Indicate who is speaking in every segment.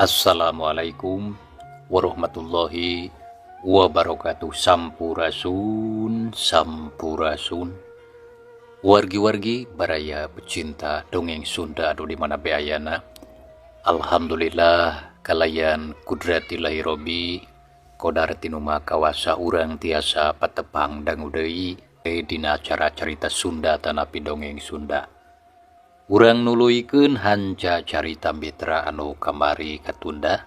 Speaker 1: Assalamualaikum warahmatullahi wabarakatuh. Sampurasun, sampurasun. Wargi-wargi baraya pecinta dongeng Sunda anu di mana be ayana. Alhamdulillah kalayan kudratillahi robbi kodar tinu maha kawasa urang tiasa patepang dangu deui dina acara carita Sunda tanapi dongeng Sunda. Urang nuluykeun hanca carita mitra anu kamari katunda.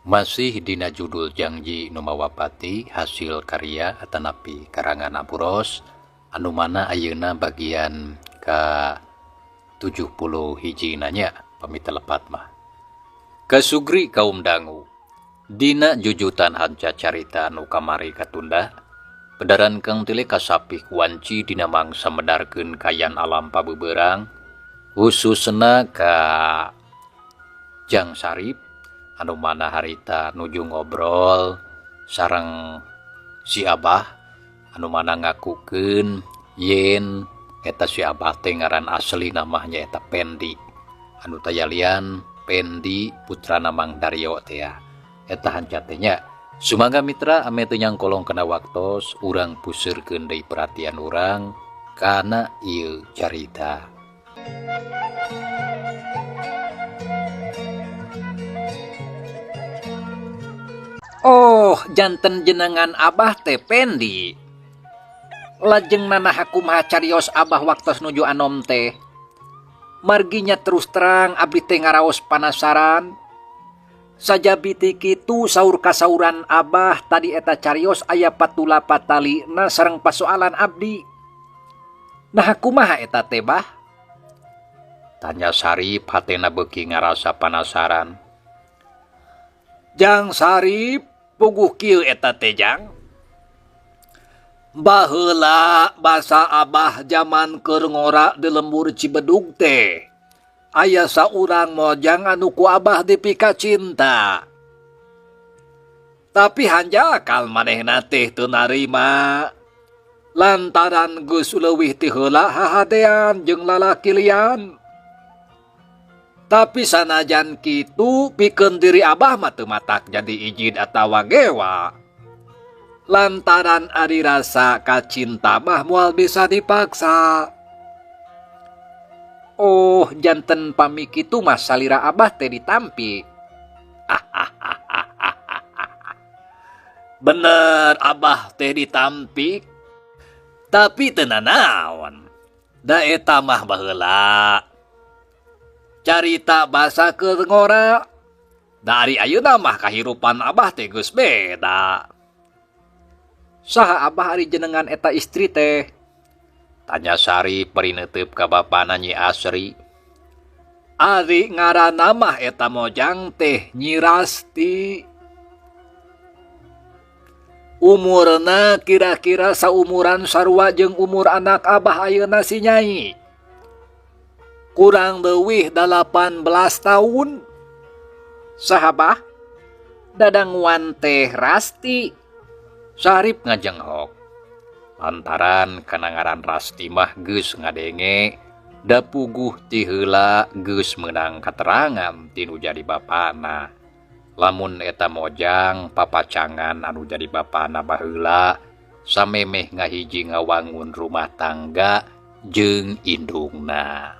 Speaker 1: Masih dina judul Janji Nu Mawa Pati hasil karya atanapi karangan Aburos anu mana ayeuna bagian ka 70 hiji nanya pamit lepat mah. Kasugri kaum dangu dina jujutan hanca carita anu kamari katunda. Pedaran Kang Tile kasapih kuanci dina mangsa medarkeun kayan alam pabeberang khususna ka Jang Sarip anu mana harita nuju ngobrol sareng si Abah anu mana ngakukeun yen eta si Abah teh ngaran asli namanya eta Pendi anu tayalian Pendi putrana Mang Daryo teh ya. Eta hanca teh nya. Sumangga mitra ame teu nyangkolong kana waktos urang puseurkeun deui perhatian urang kana ieu carita. Oh, janten jenengan Abah teh Pendi. Lajeng nanaha kumaha carios Abah waktos nuju anom teh. Marginya terus terang abdi teh ngaraos panasaran. Sajabi ti kitu saur kasauran Abah tadi eta carios aya patula patalina sareng pasoalan abdi. Nah kumaha eta teh bah? Tanya Sarip hatena beuki ngarasa panasaran. Jang Sarip puguh kieu eta teh jang. Baheula basa Abah jaman keur ngora di lembur Cibedug teh. Aya saurang mojang anu ku Abah dipika cinta. Tapi hanjakal manehna teh teu narima. Lantaran geus leuwih ti heula hahadean jeung lalaki lian. Tapi sanajan kitu pikeun diri Abah mah teu matak jadi ijid atawa gewa. Lantaran ari rasa kacinta mah moal bisa dipaksa. Oh, janten pami kitu mah salira Abah teh ditampi. Bener Abah teh ditampi. Tapi teu nanaon. Da eta mah baheula. Carita basa keur ngora. Da ari ayeuna mah kahirupan Abah teh geus beda. Saha Abah ari jenengan eta istri teh? Tanya Sarip bari neuteup ka bapana Nyi Asri. Ari ngaranna mah eta mojang teh Nyi Rasti. Umurna kira-kira saumuran sarua jeung umur anak Abah ayeuna si Nyai. Kurang leuwih 18 tahun. Sahabah dadanguan teh Rasti. Sarip ngajenghok. Lantaran kana ngaran Rasti mah geus ngadenge da puguh ti heula geus meunang katerangan ti nu jadi bapana. Lamun eta mojang papacangan anu jadi bapana baheula samemeh ngahiji ngawangun rumah tangga jeung indungna.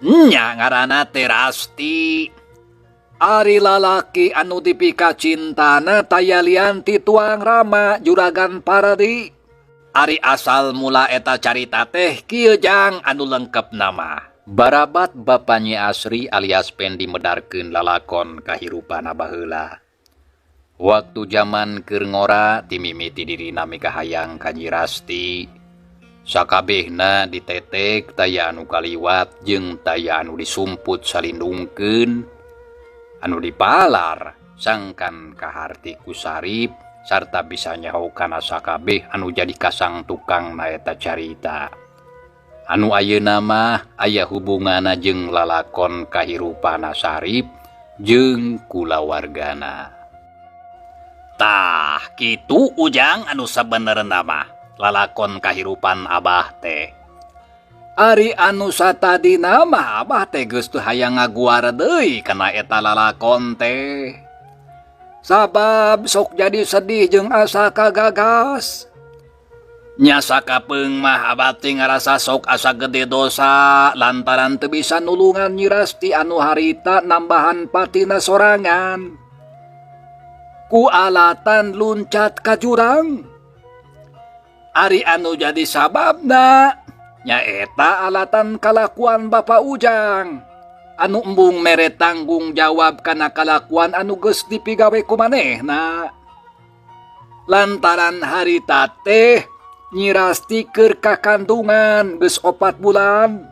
Speaker 1: Nya ngaranna teh Rasti. Ari lalaki anu dipika cintana tayalian ti tuang Rama juragan Pardi. Ari asal mula eta carita teh kieu jang anu lengkep nama. Barabat bapa Nyi Asri alias Pendi medarkeun lalakon kahirupana baheula. Waktu jaman keur ngora timimiti dirina mikahayang ka Nyi Rasti. Sakabehna ditetek taya anu kaliwat jeung taya anu disumput salindungkeun anu dipalar sangkan kaharti ku Sarip sarta bisa nyaho kana sakabeh anu jadi kasang tukang na eta carita. Anu ayeuna mah aya hubunganna jeung lalakon kahirupana Sarip jeung kulawargana. Tah kitu ujang anu sabenerna mah lalakon kahirupan Abah teh. Ari anu satadina mah Abah teh geus teu hayang ngaguar deui kana eta lalakon teh. Sabab sok jadi sedih jeung asa kagagas. Nya sakapeung mah Abah teh ngarasa sok asa gede dosa lantaran teu bisa nulungan Nyi Rasti anu harita nambahan patina sorangan. Ku alatan luncat ka jurang. Ari anu jadi sababna nyaeta alatan kalakuan Bapak Ujang anu embung mere tanggung jawab kana kalakuan anu geus dipigawe ku manehna. Lantaran harita teh Nyi Rasti keur kakandungan geus 4 bulan.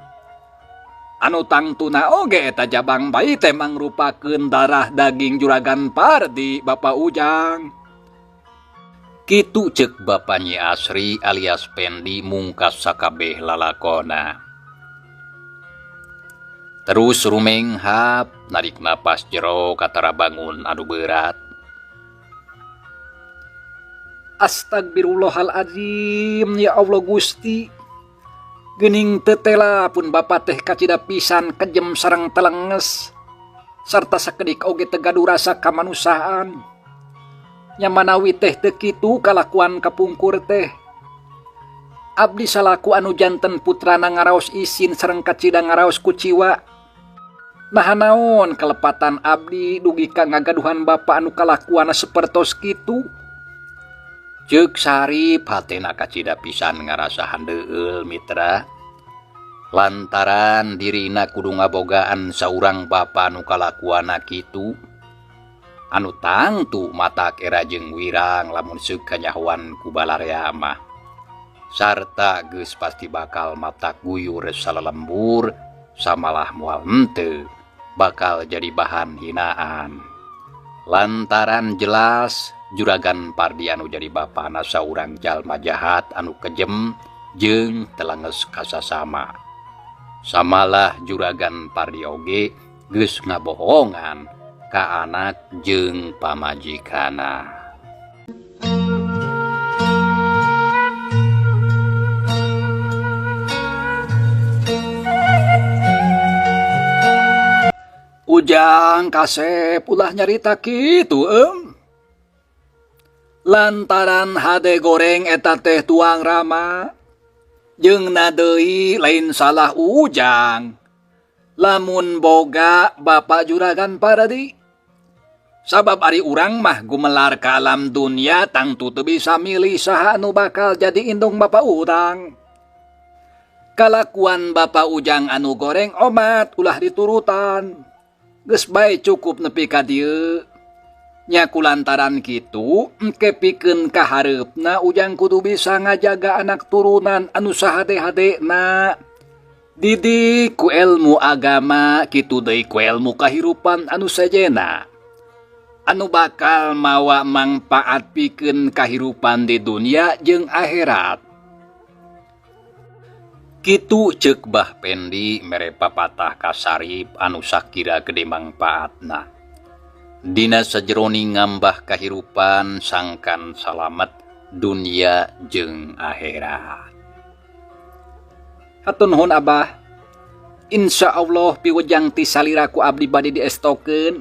Speaker 1: Anu tangtuna oge eta jabang bayi teh mangrupakeun darah daging Juragan Pardi Bapak Ujang. Kitu ceuk Bapa Nyi Asri alias Pendi mungkas sakabeh lalakona. Terus rumenghap narik napas jero katara bangun anu berat. Astagfirullahalazim ya Allah Gusti. Geuning teu tela pun bapa teh kacida pisan kejem sareng telenges sarta sakedik oge teu gaduh rasa kamanusiaan. Nya manawi teh teu kitu kalakuan kapungkur teh. Abdi salaku anu janten putrana ngaraos isin sareng kacida ngaraos kuciwa. Naha naon kelepatan abdi dugi ka ngagaduhan bapa anu kalakuanna sapertos kitu. Ceuk Sarip hatena kacida pisan ngarasa handeueul mitra. Lantaran dirina kudu ngabogaan saurang bapa anu kalakuanna kitu. Anu tangtu matak era jeung wirang lamun seuk kanyahoan ku balarea mah. Sarta geus pasti bakal matak guyur salalembur samalah moal henteu bakal jadi bahan hinaan. Lantaran jelas Juragan Pardi anu jadi bapana saurang jalma jahat anu kejem jeung telenges kasasama. Samalah Juragan Pardi oge geus ngabohongan ka anak jeung pamajikana. Ujang kasep ulah nyarita kitu em. Lantaran hade goreng eta teh tuang rama jeung na deui lain salah Ujang. Lamun boga Bapak Juragan Pardi. Sabab ari urang mah gumelar ka alam dunya tangtu teu bisa milih saha anu bakal jadi indung Bapak urang. Kalakuan Bapak Ujang anu goreng omat ulah diturutan. Geus bae cukup nepi ka dieu. Nya kulantaran kitu engke pikeun ka hareupna Ujang kudu bisa ngajaga anak turunan anu sahade-hadena. Didik ku ilmu agama kitu deui ku ilmu kahirupan anu sejena. Anu bakal mawa mangpaat pikeun kahirupan di dunia jeung akhirat. Kitu ceuk Bah Pendi mere papatah ka Sarip anu sakira gede mangpaatna. Dina sajeroning ngambah kahirupan sangkan salamet dunia jeung akhirat. Hatur nuhun Abah. Insya Allah piwejang ti salira ku abdi bade diestokeun.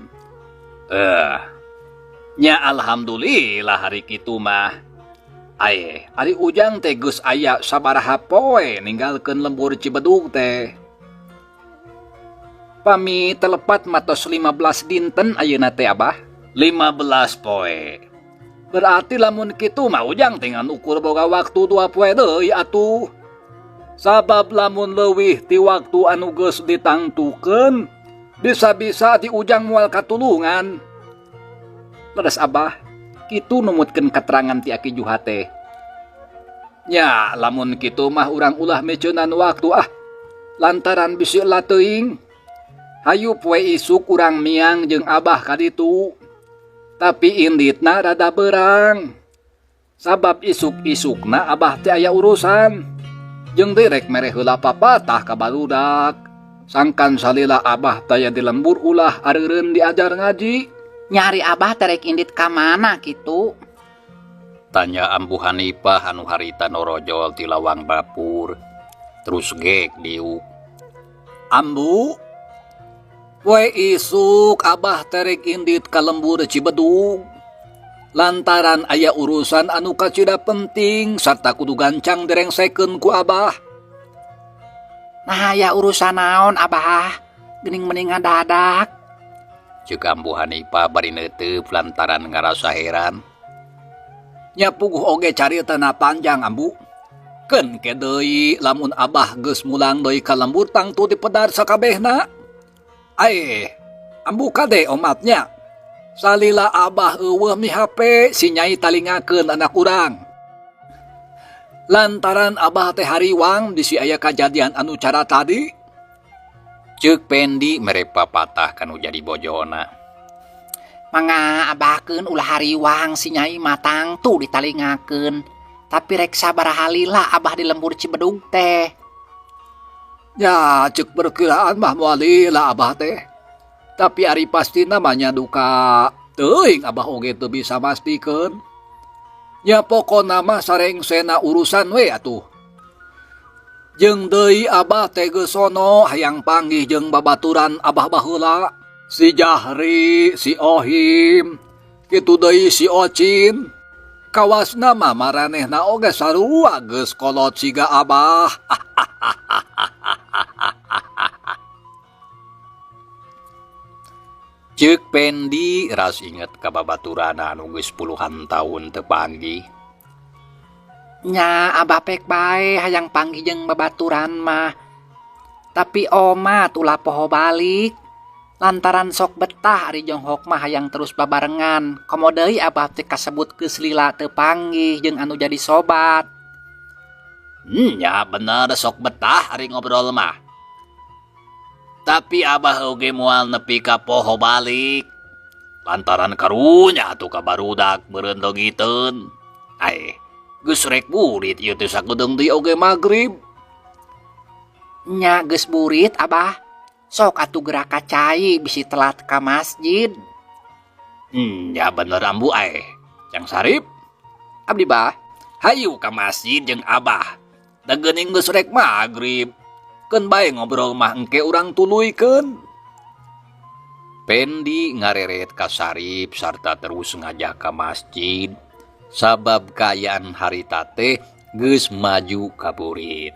Speaker 1: Nya alhamdulillah hari kitu mah. Aye, ari Ujang teh geus aya sabaraha poe ninggalkeun lembur Cibedug teh. Pami telepat matos 15 dinten ayeuna teh Abah. 15 poe. Berarti lamun kitu mah Ujang teh ngan ukur boga waktu 2 poe deui atuh. Sabab lamun leuwih ti waktu anu geus ditangtukeun, bisa-bisa di Ujang moal katulungan. Leres Abah, kitu numutkeun keterangan ti Aki Juha teh. Nya lamun kitu mah urang ulah meceunan waktu ah. Lantaran bisi lateuing. Hayu poe isuk urang miang jeung Abah ka ditu. Tapi inditna rada berang. Sabab isuk-isukna Abah teh aya urusan. Jeung direk mere heula papatah ka barudak. Sangkan salila Abah taya di lembur ulah areureun diajar ngaji.
Speaker 2: Nyari Abah terek indit ka mana kitu?
Speaker 1: Tanya Ambu Hanifah anu harita norojol ti lawang dapur. Terus gek diuk. Ambu, poe isuk Abah teh rek indit ka lembur Cibedug. Lantaran aya urusan anu kacida penting sarta kudu gancang direngsekeun ku Abah.
Speaker 2: Nah aya urusan naon Abah? Geuning mending ngadadak.
Speaker 1: Ceuk Ambu Hanifah bari neuteup lantaran ngarasa heran. Nya puguh oge caritana panjang Ambu. Keun ke deui lamun Abah geus mulang deui ka lembur tangtu dipedar sakabehna. Aeh, Ambu kade omatnya. Salila Abah eueuh mihape si Nyai talingakeun anak urang. Lantaran Abah teh hariwang bisi aya kajadian anu cara tadi. Ceuk Pendi mere papatah kanu jadi bojona.
Speaker 2: Mangga Abahkeun ulah hariwang si Nyai mah tangtu ditalingakeun. Tapi rek sabaraha lila Abah di lembur Cibedug teh.
Speaker 1: Nya ceuk perkiraan mah moal lila Abah teh. Tapi ari pastina mah nya duka teuing Abah oge teu bisa mastikeun. Nya pokona mah sarengsena urusan we atuh. Jeung deui Abah teh geus sono hayang panggih jeung babaturan Abah baheula. Si Jahri, si Ohim, kitu deui si Ocin. Kawasna mah maranehna oge sarua geus kolot siga Abah. Ceuk Pendi ras inget ka babaturana anu geus puluhan taun teu panggih.
Speaker 2: Nya Abah pek bae hayang panggih jeung babaturan mah. Tapi omat ulah poho balik. Lantaran sok betah ari jonghok mah hayang terus babarengan. Komo deui Abah teh kasebut geus lila teu panggih jeung anu jadi sobat.
Speaker 1: Nya bener sok betah ari ngobrol mah. Tapi Abah oge moal nepi ka poho balik. Lantaran karunya atuh ka barudak meureun leungiteun. Aeh, geus rek burit ieu teh sakedeung deui oge magrib.
Speaker 2: Nya geus burit Abah. Sok atuh geura ka cai bisi telat ka masjid.
Speaker 1: Nya bener Ambu aeh. Jang Sarip, abdi bah, hayu ka masjid jeung Abah. Da geuning geus rek magrib. Keun bae ngobrol mah engke urang tuluykeun. Pendi ngareret ka Sarip sarta terus ngajak ka masjid. Sabab kaayaan harita teh geus maju ka burit.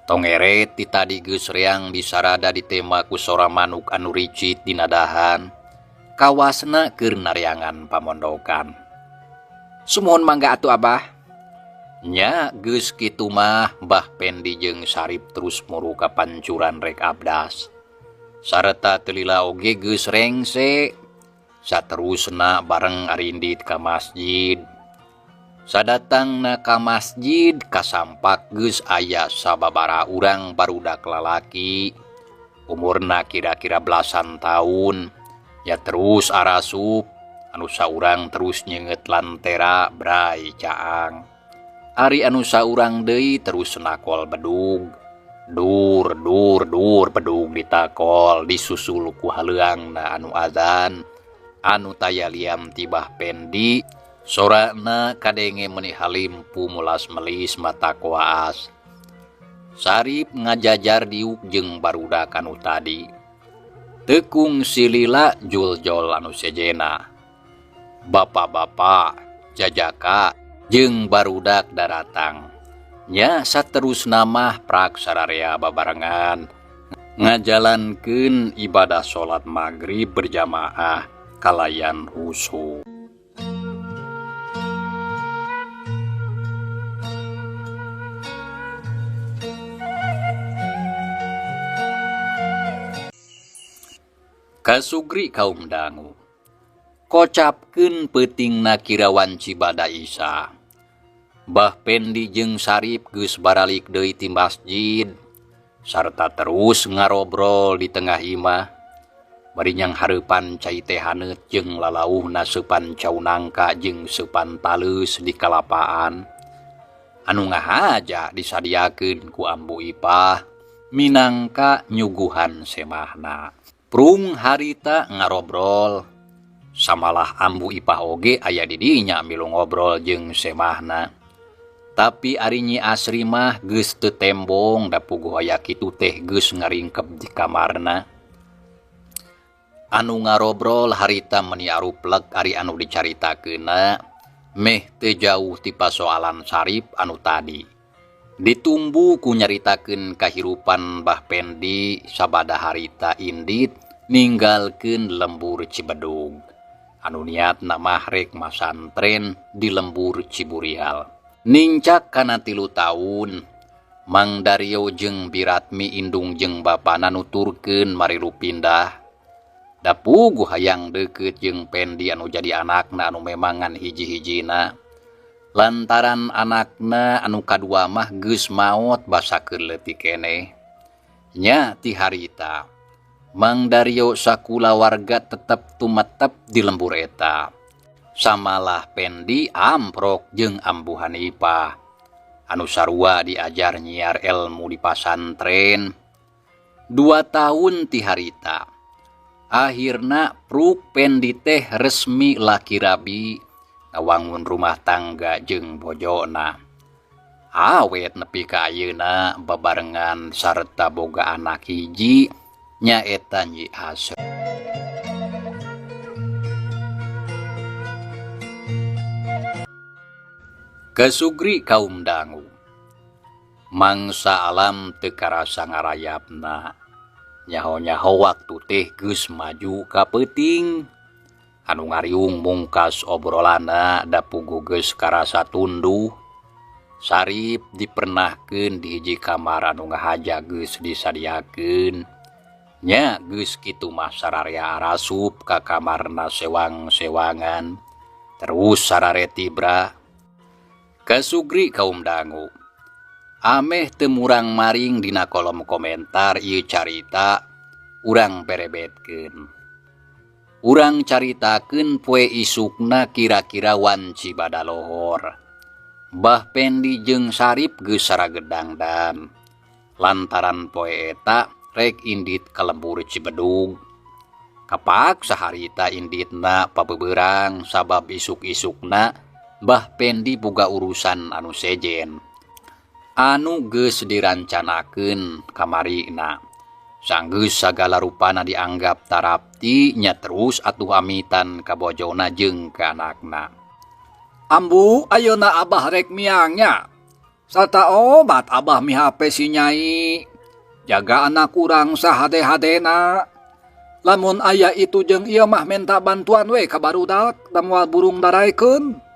Speaker 1: Tongeret ti tadi geus reang disarada ditema ku sora manuk anu ricit dina dahan. Kawasna keur nareangan pamondokan.
Speaker 2: Sumuhun mangga atuh Abah.
Speaker 1: Nya geus kitu mah Mbah Pendi jeung Sarip terus muru ka pancuran rek abdas. Sarta teu lila oge geus rengse. Saterusna bareng arindit ka masjid. Sadatangna ka masjid kasampak geus aya sababaraha urang barudak lalaki. Umurna kira-kira belasan tahun. Ya terus arasup anu saurang terus nyeungeut lantera bray caang. Ari anu saurang deui terus nakol bedug. Dur dur dur bedug ditakol disusul ku haleuangna anu azan. Anu taya liam tibah Pendi sorana kadenge meuni halimpu mulas melis mata koas. Sarip ngajajar diuk jeung barudak anu tadi. Tekung silila juljol anu sejena. Bapak-bapak, jajaka jeung barudak daratang. Nya saterusna mah prak sararea babarengan ngajalankeun ibadah salat magrib berjamaah kalayan husu. Kasugri kaum dangu. Kocapkeun peutingna kirawan Cibada Isa. Mbah Pendi jeung Sarip geus baralik deui ti masjid sarta terus ngarobrol di tengah imah. Bari nyang hareupan cai teh haneut jeung lalauhna seupan cau nangka jeung seupan taleus di kalapaan. Anu ngahaja disadiakeun ku Ambu Ipah minangka nyuguhan semahna. Prung harita ngarobrol samalah Ambu Ipah oge aya di dinya milu ngobrol jeung semahna.
Speaker 2: Tapi ari Nyi Asri mah geus teu tembong da puguh aya kitu teh geus ngaringkep di kamarna. Anu ngarobrol harita meuni aruplek ari anu dicaritakeunna meh teu jauh ti pasoalan Sarip anu tadi. Ditumbu ku nyaritakeun kahirupan Bah Pendi sabada harita indit ninggalkeun lembur Cibedug. Anu niatna mah rek masantren di lembur Ciburial. Nincak kana 3 taun, Mang Dario jeung Biratmi indung jeung bapana nuturkeun marilu pindah. Da puguh hayang deukeut jeung Pendi anu jadi anakna anu memangan hiji-hijina. Lantaran anakna anu kadua mah geus maot basa keur leutik keneh. Nya ti harita, Mang Dario sakulawarga tetep tumetep di lembur eta. Samalah Pendi amprok jeung Ambu Hanifah anu sarua diajar nyiar ilmu di pasantren. 2 tahun ti harita, akhirna pruk Pendi teh resmi laki rabi ngawangun rumah tangga jeung bojona. Awet nepi ka ayeuna babarengan sarta boga anak hiji nyaeta Nyi Asri. Kesugri kaum dangu mangsa alam teu karasa ngarayapna. Nyaho-nyaho waktu teh geus maju ka peuting. Anu ngariung mungkas obrolanna da puguh geus karasa tunduh. Sarip dipernahkeun di hiji kamar anu ngahaja geus disadiakeun. Nya geus kitu mah sararea arasup ka kamarna sewang-sewangan. Terus sarare tibra. Kasugri kaum dangu. Ameh teu murang maring dina kolom komentar ieu carita urang berebetkeun. Urang caritakeun poe isukna kira-kira wanci badalohor. Bah Pendi jeung Sarip geus saragedang dan lantaran poe eta rek indit ka lembur Cibedug. Kapaksa harita inditna pabeberang sabab isuk-isukna Bah Pendi boga urusan anu sejen anu geus dirancanakeun kamarina. Sanggeus sagala rupana dianggap tarapti nya terus atuh amitan ka bojona jeung ka anakna.
Speaker 1: Ambu ayeuna abah rek miangnya. Sarta obat abah mihape si nyai. Jaga anak urang sahade-hadena. Lamun aya itu jeung ieu mah menta bantuan we ka barudak da moal burung daraekeun.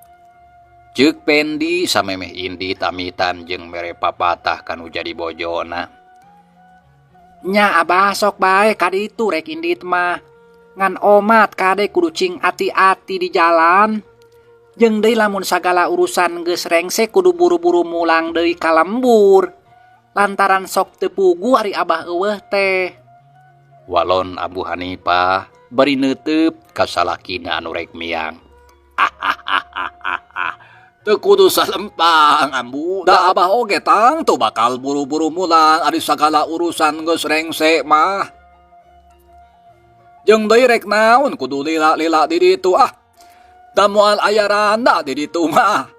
Speaker 2: Ceuk Pendi samemeh indit amitan jeung mere papatah kanu jadi bojona.
Speaker 3: Nya abah sok bae ka ditu rek indit mah. Ngan omat kade kudu cing ati-ati di jalan. Jeung deui lamun sagala urusan geus rengse kudu buru-buru mulang deui ka lembur. Lantaran sok teu puguh ari abah eueuh teh.
Speaker 2: Walon Abu Hanifah bari neuteup ka salakina anu rek miang.
Speaker 1: Teu kudu salempang ambu, da abah oge tang teu bakal buru-buru mulang ari sagala urusan geus rengse mah. Jeung deui rek naon kudu lila-lila di ditu ah. Da moal aya randa di ditu mah.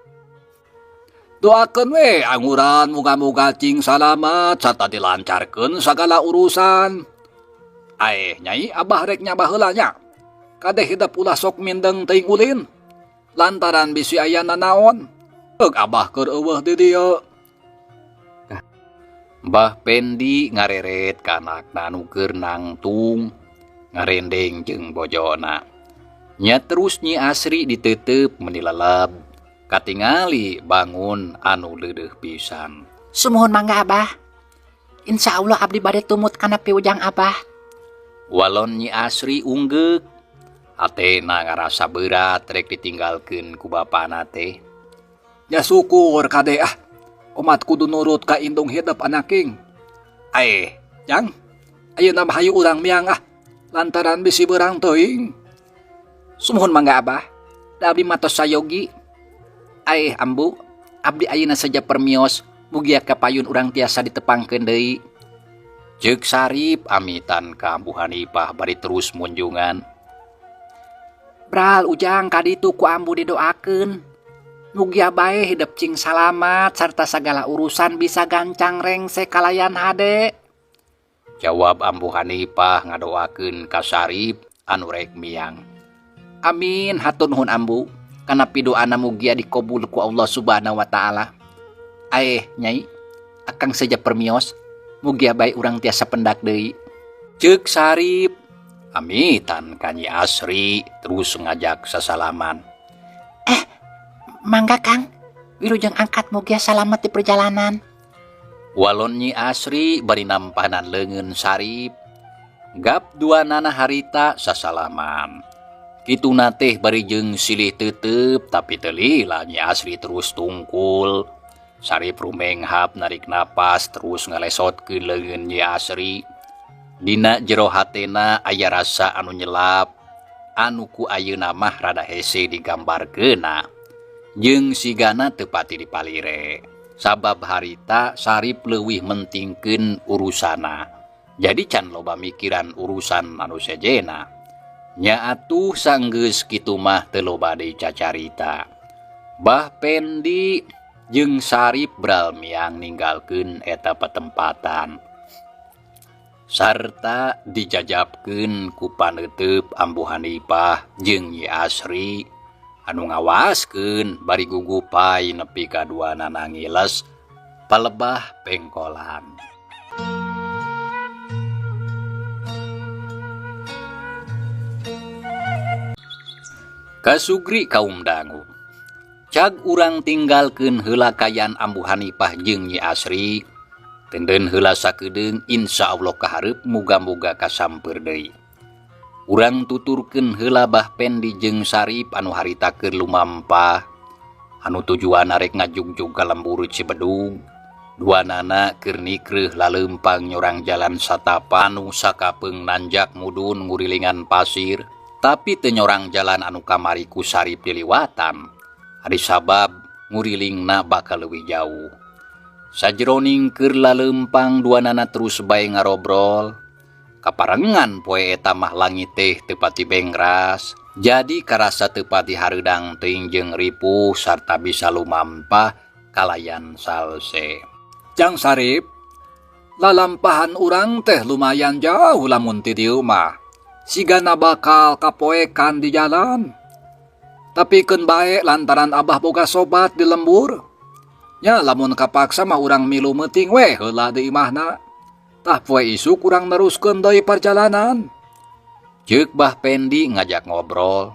Speaker 1: Doakeun we anguran muga-muga cing salamat sarta dilancarkeun sagala urusan. Aeh nyai abah rek nyabah heula nya. Kadeh hidep ulah sok mindeng teuing ulin. Lantaran bisi aya nanaon, euk abah keur eueuh di dieu.
Speaker 2: Mbah Pendi ngareret ka anakna anu keur nangtung, ngarendeng jeung bojona. Nya terus Nyi Asri diteuteup meuni leleb, katingali bangun anu leudeuh pisan.
Speaker 3: Sumuhun mangga abah. Insya Allah abdi bade tumut kana piujang abah.
Speaker 2: Walon Nyi Asri unggeuk, atena ngarasa berat rek ditinggalkeun ku bapana teh.
Speaker 1: Ya syukur kade ah, omat kudu nurut ka indung hidep anaking. Aeh, jang, ayeuna mah hayu urang miang ah, lantaran bisi beurang teuing.
Speaker 3: Sumuhun mangga abah, da abdi mah tos sayogi. Aeh ambu, abdi ayeuna saja permios, mugia kapayun urang tiasa ditepangkeun deui.
Speaker 2: Ceuk Sarip amitan ka Ambu Hanifah bari terus munjungan.
Speaker 3: Bral ujang kaditu ku ambu didoakeun.
Speaker 2: Mugia bae hidep cing salamat sarta sagala urusan bisa gancang rengse kalayan hade.
Speaker 3: Jawab Ambu Hanifah ngadoakeun ka Sarip anu rek miang.
Speaker 2: Amin hatur nuhun Ambu kana pidoana mugia dikabul ku Allah Subhanahu wa taala. Aeh Nyai, akang seja permios, mugia bae urang tiasa pendak deui.
Speaker 3: Ceuk Sarip. Amitan ka Nyi Asri terus ngajak sasalaman.
Speaker 2: Mangga Kang, wilujeng angkat mugia salamet di perjalanan.
Speaker 3: Walon Nyi Asri bari nampanan leungeun Sarip. Gap duanana harita sasalaman. Kituna teh bari jeung silih tetep tapi teu lila Nyi Asri terus tungkul. Sarip rumenghap narik napas terus ngalesotkeun leungeun Nyi Asri. Dina jero hatena aya rasa anu nyelap anu ku ayeuna mah rada hese digambarkeunna. Jeung sigana teu pati dipalire. Sabab harita Sarip leuwih mentingkeun urusana. Jadi can loba mikiran urusan anu sejena. Nya atuh sanggeus kitu mah teu loba deui cacarita. Bah Pendi jeung Sarip bral miang ninggalkeun eta patempatan. Sarta dijajabkeun ku paneuteub Ambu Hanifah jeung Nyi Asri anu ngawaskeun bari gugupai nepi ka duanana ngiles palebah pengkolan. Kasugri kaum dangu. Cag urang tinggalkeun heula kayan Ambu Hanifah jeung Nyi Asri. Tenden heula sakedeung insyaallah kahareup muga-muga kasampeur deui. Urang tuturkeun heula Bah Pendi jeung Sarip anu harita keur lumampah anu tujuan arek ngajugjug ka lembur Cibedug. Duanana keur nikreuh laleumpang nyorang jalan satapa anu sakapeung nanjak mudun ngurilingan pasir tapi teu nyorang jalan anu kamari ku Sarip diliwatan. Ari sabab ngurilingna bakal leuwih jauh. Sajroning keur laleumpang duanana terus bae ngarobrol. Kaparengan poe eta mah langit teh teu pati bengras, jadi karasa teu pati hareudang teuing jeung ripuh sarta bisa lumampah kalayan salse.
Speaker 1: Jang Sarip, lalampahan urang teh lumayan jauh lamun ti dieu mah. Sigana bakal kapoekan di jalan. Tapi keun bae lantaran abah boga sobat di lembur. Nya lamun kapaksa mah urang milu meuting weh heula di imahna. Tah poe isuk urang neruskeun deui perjalanan.
Speaker 3: Ceuk Bah Pendi ngajak ngobrol.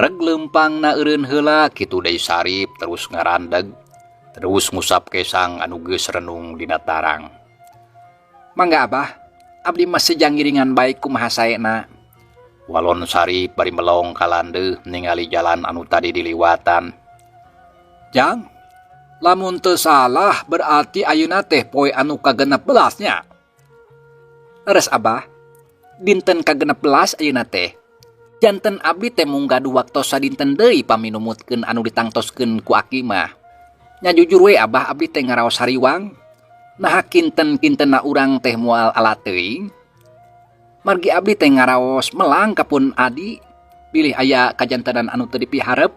Speaker 3: Reg leumpangna eureun heula kitu deui Sarip terus ngarandeg, terus ngusap kesang anu geus renung dina tarang.
Speaker 2: Mangga Abah, abdi mah sejang ngiringan bae kumaha saena.
Speaker 3: Walon Sarip bari melong kalandeuh ningali jalan anu tadi diliwatan.
Speaker 1: Jang, lamun teu salah berarti ayeuna teh poe anu ka-16 nya.
Speaker 2: Leres Abah, dinten ka-16 ayeuna teh. Janten abdi teh mung gaduh waktos sadinten deui paminumutkeun anu ditangtoskeun ku aki mah. Nya jujur we Abah, abdi teh ngaraos hariwang. Naha kinten-kintenna urang teh moal ala teuing. Margi abdi teh ngaraos melang ka pun adi, bilih aya kajantenan anu teu dipiharep.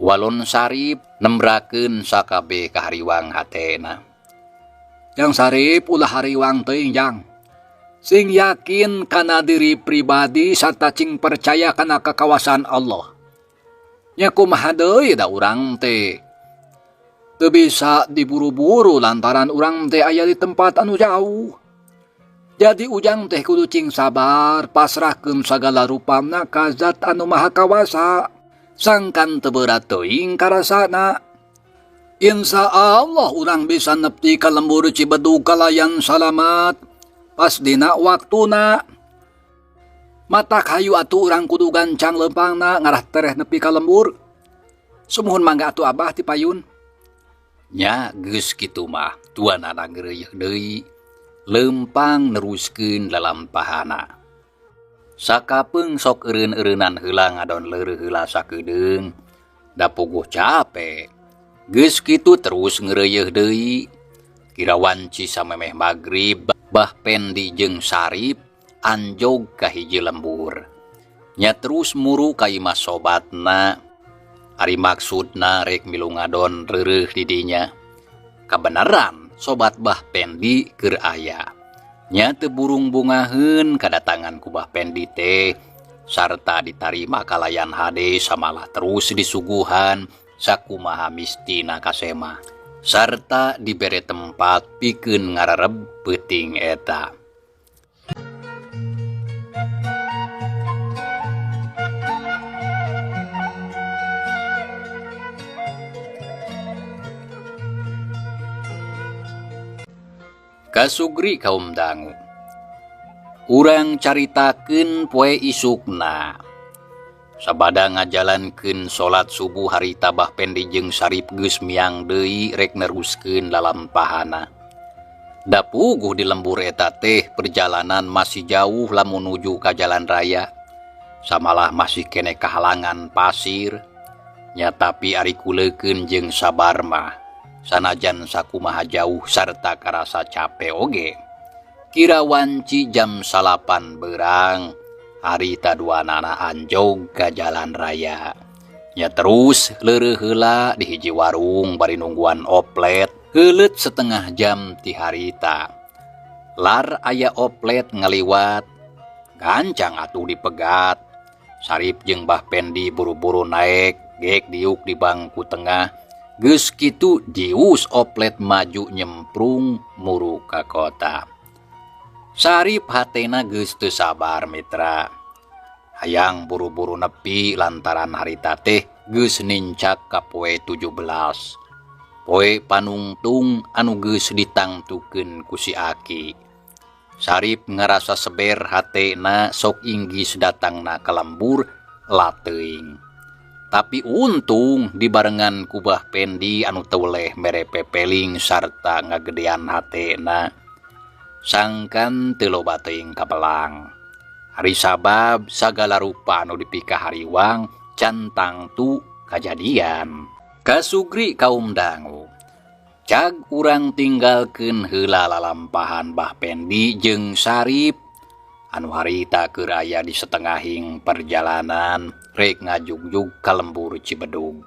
Speaker 3: Walon Sarip nembrakeun sakabeh kahariwang hatena.
Speaker 1: Jang Sarip ulah hariwang teuing jang. Sing yakin kana diri pribadi sarta cing percaya kana kakawasan Allah. Nya kumaha deui da urang teh. Teu bisa diburu-buru lantaran urang teh aya di tempat anu jauh. Jadi ujang teh kudu cing sabar, pasrahkeun sagala rupana ka zat anu maha kawasa. Sangkan teu berat teuing karasana. Insya Allah urang bisa nepti ka lembur Cibedug kalayan salamat. Pas dina waktuna. Mata kayu atuh urang kudu gancang leumpangna ngarah tereh nepi ka lembur.
Speaker 2: Sumuhun mangga atuh Abah ti payun.
Speaker 3: Nya geus kitu mah tuanana ngeureuyeuk deui. Leumpang neruskeun lalampahana. Sakapeung sok eureun-eureunan heula ngadon leureuh heula sakedeung. Da puguh cape. Geus kitu terus ngeureuyeuk deui. Kira wanci samemeh magrib Bah Pendi jeung Sarip anjog ka hiji lembur. Nya terus muru ka imah sobatna.
Speaker 1: Ari maksudna rek milu ngadon reureuh di dinya. Kabeneran sobat Bah Pendi keur aya. Nya teu burung bungaheun kadatangan ku Bah Pendi teh sarta ditarima kalayan hade samalah terus disuguhan sakumaha mistina kasema sarta dibere tempat pikeun ngarareb peuting eta. Kasugri kaum dangu. Urang caritakeun poe isukna. Sabada ngajalankeun salat subuh harita Bah Pendi jeung Sarip geus miang deui rek neruskeun lalampahana. Da puguh di lembur eta teh perjalanan masih jauh lamun nuju ka jalan raya. Samalah masih keneh kahalangan pasir. Nya tapi ari kuleukeun jeung sabar mah. Sanajan sakumaha jauh sarta karasa cape oge. Kira wanci jam 9 berang, harita duanana anjog ka jalan raya. Nya terus leureuh heula di hiji warung bari nungguan oplet, heuleut setengah jam ti harita. Lar aya oplet ngaliwat, gancang atuh dipegat. Sarip jeung Bah Pendi buru-buru naek, gek diuk di bangku tengah. Geus kitu dius oplet maju nyemprung muru ka kota. Sarip hatena geus teu sabar mitra. Hayang buru-buru nepi lantaran harita teh geus nincak ka poe 17. Poe panungtung anu geus ditangtukeun ku si Aki. Sarip ngarasa seber hatena sok inggis datangna ka lembur lateuing. Tapi untung dibarengan ku Bah Pendi anu teu weleh mere pepeling sarta ngagedean hatena. Sangkan teu loba teuing kabelang. Ari sabab sagala rupa anu dipikahariwang can tangtu kajadian. Kasugri kaum dangu. Cag urang tinggalkeun heula lalampahan Bah Pendi jeung Sarip anu harita keur aya di setengahing perjalanan rek ngajugjug ka lembur Cibedug.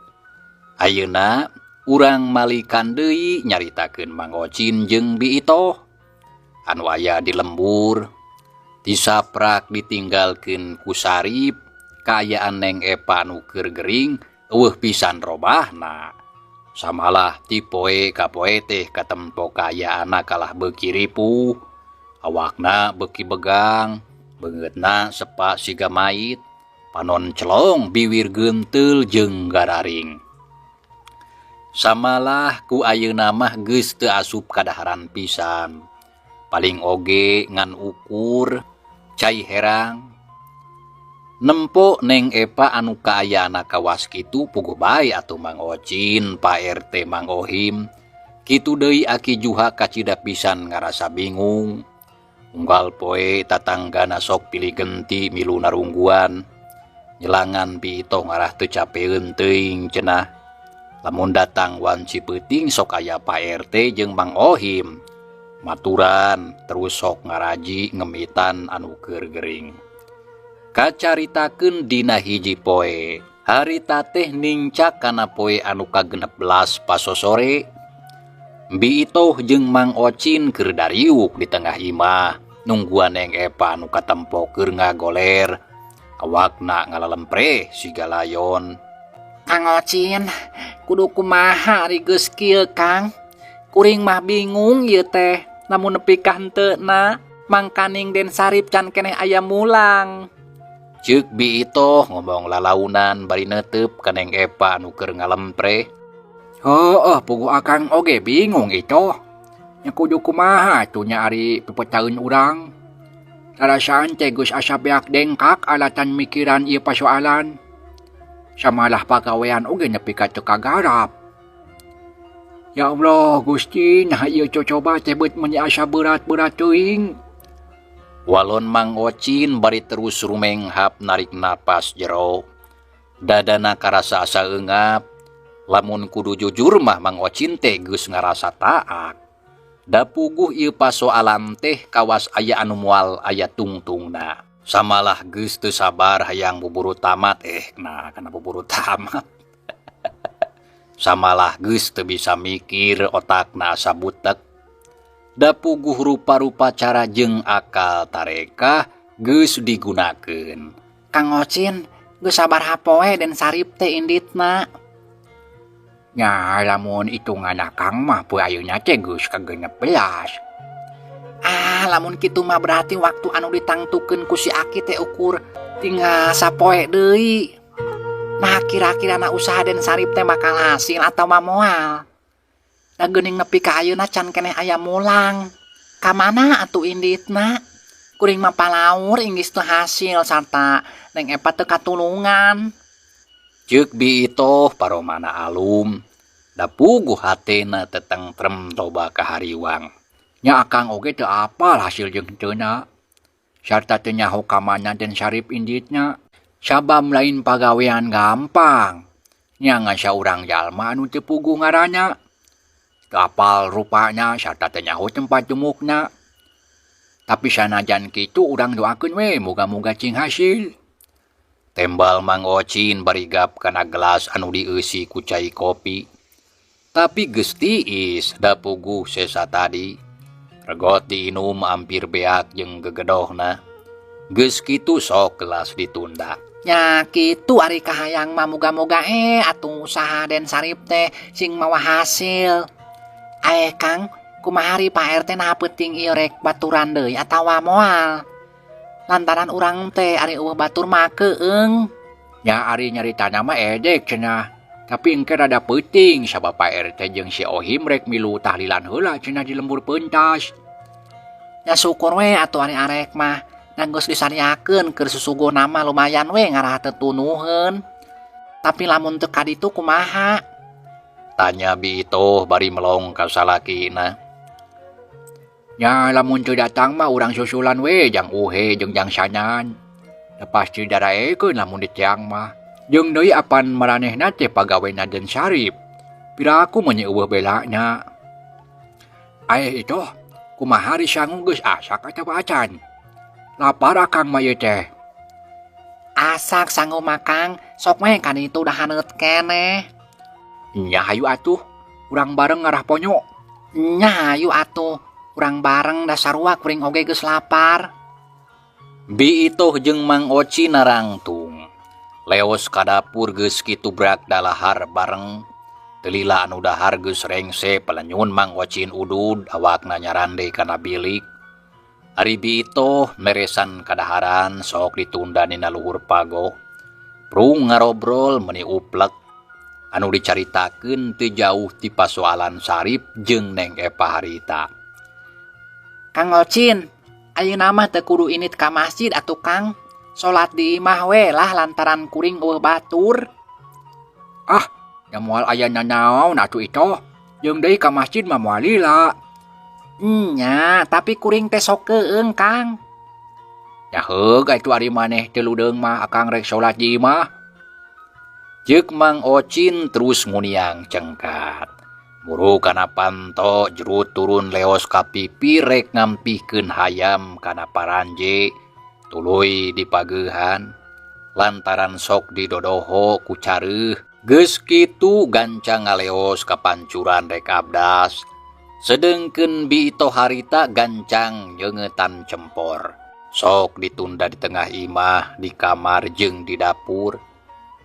Speaker 1: Ayeuna urang malikan deui nyaritakeun Mang Ocin jeung Bi Itoh anu aya di lembur. Tisaprak ditinggalkeun ku Sarip kaayaan Neng Epa anu keur gering eueuh pisan robahna. Samalah ti poe ka poe teh katempo kaayaanna kalah beuki ripuh. Awakna beuki begang, beungeutna sepa siga mait, panon celong biwir geunteul jeung gararing. Samalah ku ayeuna mah geus teu asup kadaharan pisan. Paling oge ngan ukur cai herang. Nempo Neng Epa anu kaayaanna kawas kitu puguh bae atuh Mang Ocin, Pak RT Mang Ohim. Kitu deui Aki Juha kacida pisan ngarasa bingung. Unggal poe tatanggana sok pilih genti milu narungguan. Nyelangan Bi Itoh ngarah teu capeun teuing cenah. Lamun datang wanci peuting sok aya Pak RT jeung Mang Ohim. Maturan terus sok ngaraji ngemitan anu keur gering. Kacaritakeun dina hiji poe. Harita teh nincak kana poe anu ka-16 pasosore. Bi Itoh jeung Mang Ocin keur dariuk di tengah imah. Nungguan Neng Epa anu katempo keur ngagoler. Awakna ngalalempreh siga layon.
Speaker 2: Kang Ocin, kudu kumaha ari geus kieu Kang? Kuring mah bingung ieu teh, lamun nepi ka henteuna, mangkaning Den Sarip can keneh aya mulang.
Speaker 1: Ceuk Bi Itoh ngomong lalaunan bari neuteup ka Neng Epa anu keur ngalempreh.
Speaker 3: Heueuh, puguh akang oge bingung Itoh. Nya kudu kumaha atuh nya ari pepetaeun urang. Tarasaan teh geus asa beak dengkak alatan mikiran ieu pasoalan. Samalah pagawean oge nepi ka teu kagarap. Ya Allah Gusti, nah ieu cocoba teh beut meuni asa berat-berat teuing.
Speaker 1: Walon Mang Ocin bari terus rumenghap narik napas jero. Dadana karasa asa eungap. Lamun kudu jujur mah Mang Ocin teh geus ngarasa taak. Da puguh ieu pasoalan teh kawas aya anu moal aya tungtungna. Samalah geus teu sabar hayang buburu tamat nah kana buburu tamat. Samalah geus teu bisa mikir otakna asa butek. Da puguh rupa-rupa cara jeung akal tarekah geus digunakeun.
Speaker 2: Kang Ocin, geus sabaraha poe Den Sarip teh inditna?
Speaker 3: Nya lamun itungan akang mah poe ayeuna teh geus ka-16.
Speaker 2: Ah, lamun kitu mah berarti waktu anu ditangtukeun ku si Aki teh ukur tinggal sapoe deui. Nah, kira-kira na usaha Den Sarip teh bakal hasil atau mah moal? Da geuning nepi ka ayeuna can keneh aya mulang. Ka mana atuh inditna? Kuring mah palaur inggis teu hasil sarta Neng Epa teu katulungan.
Speaker 1: Ceuk Bi Itoh paromana alum. Da puguh hatena teu tentrem loba kahariwang.
Speaker 3: Nya akang oge teu apal hasil jeung henteuna. Sarta teu nyaho ka mana Den Sarip inditna. Sabab lain pagawean gampang. Nya ngan saurang jalma anu teu puguh ngaranna. Teu apal rupana sarta teu nyaho tempat jemukna. Tapi sanajan kitu urang doakeun we muga-muga cing hasil.
Speaker 1: Tembal Mang Ocin bari gap kana gelas anu dieusi ku cai kopi. Tapi geus tiis da puguh sesa tadi. Regot diinum ampir beak jeung gegedohna. Geus kitu sok gelas ditunda.
Speaker 2: Nya kitu ari kahayang mah muga-muga atuh usaha Den Sarip teh sing mawa hasil. Aeh Kang, kumaha ari Pak RT naha peuting ieu rek baturan deui atawa moal? Lantaran urang teh ari eueuh batur mah keueung.
Speaker 3: Nya ari nyaritana mah edek cenah. Tapi engke rada peuting sabab Pak RT jeung si Ohim rek milu tahlilan heula cenah di lembur pentas.
Speaker 2: Nya syukur we atuh ari arek mah. Da geus disariakeun keur susuguhna mah lumayan we ngarah teu tunuheun. Tapi lamun teu kaditu kumaha?
Speaker 1: Tanya Bi Itoh bari melong ka salakina.
Speaker 3: Nya lamun teu datang mah urang susulan we jang Uhe jeung jang Sanan. Da pasti daraekeun lamun diteang mah. Jeung deui apan maranehna teh pagawena Den Sarip. Piraku mah nya eueuh belana. Aeh Itoh, kumaha ari sangu geus asak atawa acan? Lapar akang mah ieu teh.
Speaker 2: Asak sangu mah Kang, sok we kan itu udah haneut keneh.
Speaker 3: Nya hayu atuh, urang bareng ngarah ponyo.
Speaker 2: Nya hayu atuh, urang bareng da sarua kuring oge geus lapar.
Speaker 1: Bi Itoh jeung Mang Oci narangtung. Leos ka dapur geus kitu brak dalahar bareng. Teu lila anu dahar geus rengse pelenyun Mang Ocin udud awakna nyarande kana bilik. Ari Bi Itoh meresan kadaharan sok ditunda dina luhur pagoh. Prung ngarobrol meuni uplek. Anu dicaritakeun teu jauh ti pasoalan Sarip jeung Neng Epa harita.
Speaker 2: Kang Ocin, ayeuna mah teu kudu indit ka masjid atuh Kang. Salat di imah we lah lantaran kuring eueuh batur.
Speaker 3: Ah, da moal aya nanaon atuh Itoh. Jeung deui ka masjid mah moal lila.
Speaker 2: Nya, tapi kuring teh sok keueung Kang.
Speaker 3: Ya heug atuh ari maneh teu ludeung mah akang rek salat di imah.
Speaker 1: Ceuk Mang Ocin terus nguniang cengkat. Muru kana panto jerut turun leos ka pipi rek ngampihkeun hayam kana paranje tuluy dipageuhan lantaran sok didodoho ku careuh. Geus kitu gancang ngaleos ka pancuran rek abdas. Sedengkeun Bi Itoh harita gancang nyeungetan cempor. Sok ditunda di tengah imah, di kamar jeung di dapur.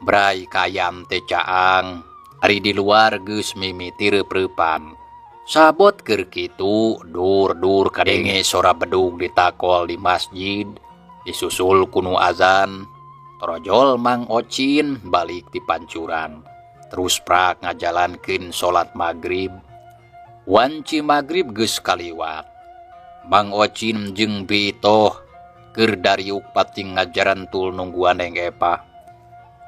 Speaker 1: Bray kayam teh caang. Ari di luar geus mimiti reup-reupan. Sabot keur kitu dur-dur kadenge sora bedug ditakol di masjid. Disusul ku nu azan. Torojol Mang Ocin balik ti pancuran. Terus prak ngajalankeun salat magrib. Wanci magrib geus kaliwat. Mang Ocin jeung Bi Itoh keur dariuk pating ngajarantul nungguan Neng Epa.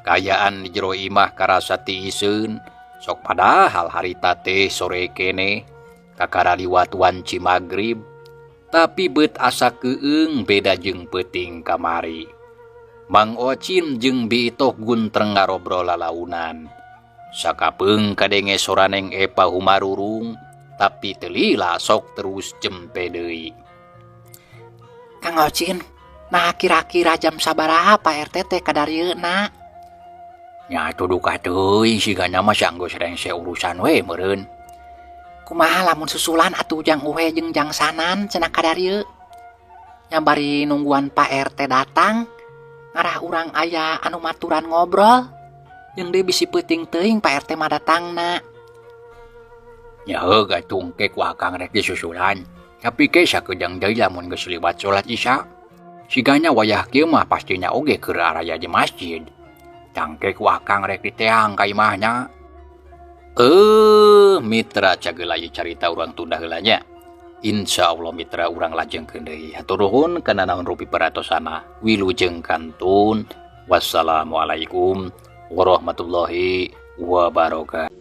Speaker 1: Kaayaan di jero imah karasa tiiseun, sok padahal harita teh sore keneh kakara liwat wanci magrib. Tapi beut asa keueung beda jeung peuting kamari. Mang Ocin jeung Bi Itoh guntreng ngarobrol lalaunan. Sakapeung kadenge sora Neng Epa humarurung, tapi teu lila sok terus cempe deui.
Speaker 2: Kang Ocin, nah kira-kira jam sabaraha Pak RT teh kadarieuna?
Speaker 1: Nya atuh duka teuing, sigana mah sanggeus rengse urusan we meureun.
Speaker 2: Kumaha lamun susulan atuh Jang Uhe jeung Jang Sanan cenah ka darieu? Nya bari nungguan Pak RT datang, ngarah urang aya anu maturan ngobrol. Jeung deui bisi peuting teuing Pak RT mah datangna.
Speaker 1: Nya heug atuh, engke ku akang rek disusulan. Tapi ke sakedeung deui lamun geus liwat salat Isya. Sigana wayah kieu mah pastina oge keur araya di masjid. Tangke ku akang rek diteang ka imahna. Eh, mitra, cageula ieu carita urang tunda heula nya. Insya Allah, mitra, urang lajengkeun deui. Hatur nuhun kana naon rupi peratosana. Wilujeng kantun. Wassalamualaikum warahmatullahi wabarakatuh.